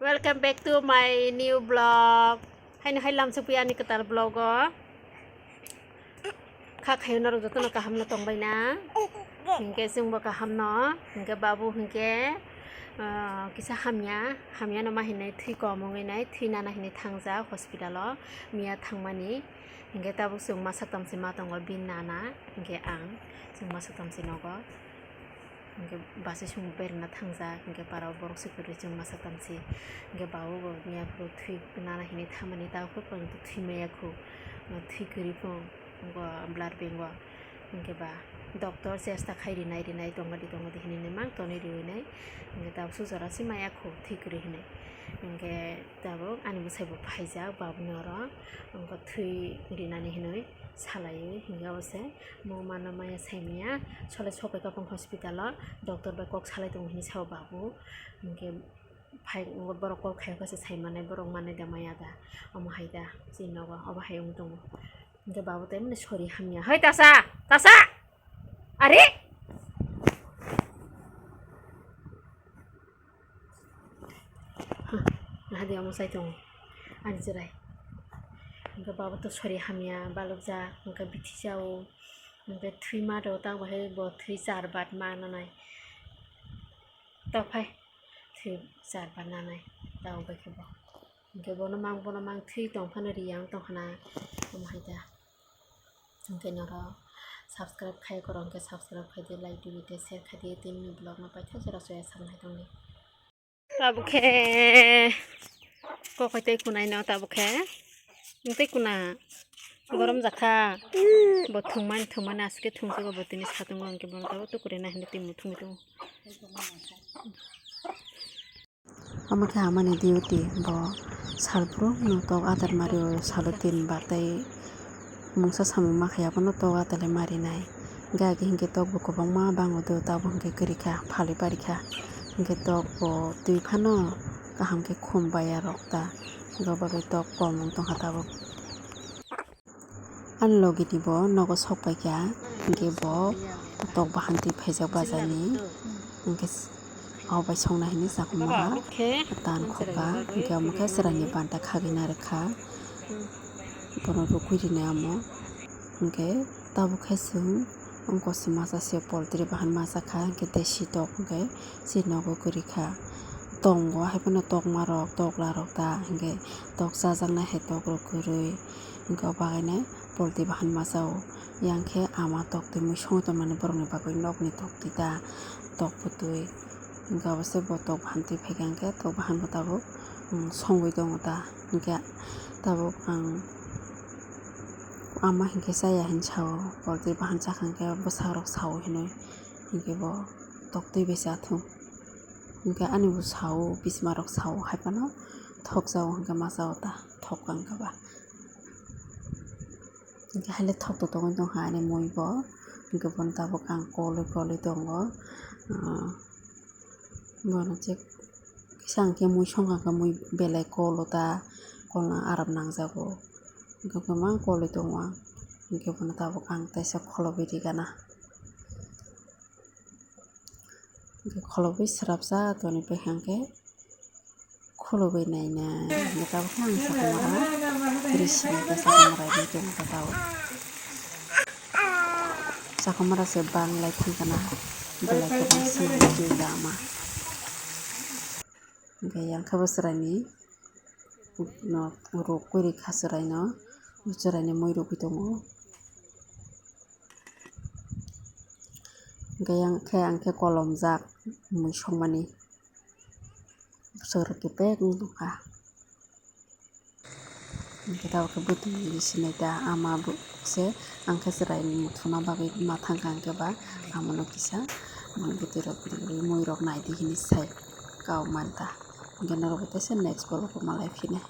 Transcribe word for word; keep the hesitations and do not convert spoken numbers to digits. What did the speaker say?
Welcome back to my new vlog. Haino hai lamsok pi ani kwtal vlog o. Kha khayo norok jotono kaham no tongbai na. Hinkhe chwngbo kaham no. Hinkhe babu hinkhe, ah, kisa hamya, hamya no ma hinai thwi kom wngwi nai, thwi nana hinwi thangjak hospital o. Miya thangmani. Hinkhe tabuk chwng masa tamsi ma tongo bini nana. Hinkhe ang chwng masa tamsi nogo. Hinkhe bachai song berna thangjak, hinkhe para o borok se kwrwi chwng masa tamsi. Hinkhe babu bo miya phuru thwi nana hinwi thamani, tabuk phuru thwi maya khu, thwi kwrwi phuru blood bank o. Hinkhe ba doctor chesta khai rinai rinai tongadi tongadi hinwi mang tonwi riwi nai. Hinkhe tabuk su jora se maya khu thwi kwrwi hinwi. Hinkhe tabuk ani bwsai bo phaijak babuni oro, hinkhe thwi rinani hinwi salaiwi hinkhe abo se. Mo mano maya saimanya, sole sopai kapang hospital o, doctor bai kok salai tongo hinwi sao babu. Hinkhe phai, borok kok khai khe se sai manai, borok manai da maya da, omo hai da, chini nogo obo hai wng tongo. Hinkhe babu tei mani sori hamya. Hoi tasa, tasa! Are! Naha de omo sai tongo ani chwrai. Hinkhe babu to sori hamya balokjak, hinkhe bithi chao, hinkhe thwi ma do, tamo hai bo thwi char bat ma nanai. Tok phai thwi char bat nanai, tamo bai khe bo. Hinkhe bono mang, bono mang thwi tong phano ri yang tong khana, omo hai da. Hinkhe norok subscribe khai korok hinkhe subscribe khai di, like di, video share khai di, tini vlog no paithago jora soya samlai tongdi. Tabuk khe kokoi tei kunai no tabuk khe tei kuna gorom jakha bo thwngmani thwngmani aswk khe thwngjago bo tini satung o hinkhe bono tabuk tukurina hinwi twi muthungwi tongo. Omo khe amani duty, bo salphuru no tok adar mari o, salo tin bar tei mungsa samung ma khe abono tok adar le marinai. Hinkhe agi hinkhe tok bo kwbangma bango do, tabuk hinkhe kwrwi kha, phalwi pari kha. Hinkhe tok bo twi phano kaham khe khum bai ya rok ta, hinkhe abo bagwi tok kom wng tong kha tabuk. Ani logi ni bo nogo sok pai kha, hinkhe bo tok bahan twi phaijak bajar ni, hinkhe s-, o bai songna hinwi chakhumora tan khokha, hinkhe omo khe chwraini banta khagwi narwkha, bono rukui rinai omo, hinkhe tabuk khe chwng wngkha se masa se poultry bahan masa kha, hinkhe desi tok hinkhe chini nogo kwrwi kha, tongo haiphano tokma rok tokla rok ta, hinkhe tok chajaknai hai tok rok kwrwi. Hinkhe o bagwi nai poultry bahan masa o. Yang khe ama tok twi mui songwi tongmani borokni bagwi nokni tok twi ta, tok bwtwi. Hinkhe abo se bo tok bahan twi phaikha hinkhe tok bahan bo tabuk, um, songwi tongo ta. Hinkhe tabuk ang ama hinkhe chaya hinwi sao, poultry bahan chakha hinkhe bwsarok sao hinwi. Hinkhe bo tok twi bai cha thung. Hinkhe ani bo sao, bismarok sao haiphano thok jao hinkhe masa o ta, thok kang khe ba. Hinkhe haile thok to tongwi tongkha ani mui bo, hinkhe bono tabuk ang kolwi kolwi tongo. Ah, bono je kisa hinkhe mui songkha khe mui belai kolo ta, kolna aram nangjago. Hinkhe kwbangma kolwi tongo ang, hinkhe bono tabuk ang teisa kholobwi rigana. Hinkhe kholobwi swrapsa toni paiha hinkhe khulugwi nainai. Hinkhe tabuk khe ang chakhumara ri sini khe chakhumara ri tongkha tabuk. Chakhumara se banglai thangkha na, belai kwbang sini twi da ama. Hinkhe yang khe bo chwraini no rukwi rikha chwraino, chwraini mui rukwi tongo. Hinkhe yang khe ang khe kolomjak mui songmani bwswk rok khe bek wng tongkha. Hinkhe tabuk khe bwtwi sinai ta ama bo se ang khe chwrai muthuna bagwi ma thangkha hinkhe ba amono kisa bwtwi rok mui rok naidi hinwi sai kau manta. Hinkhe norok bo teisa next vlog o malai phinai.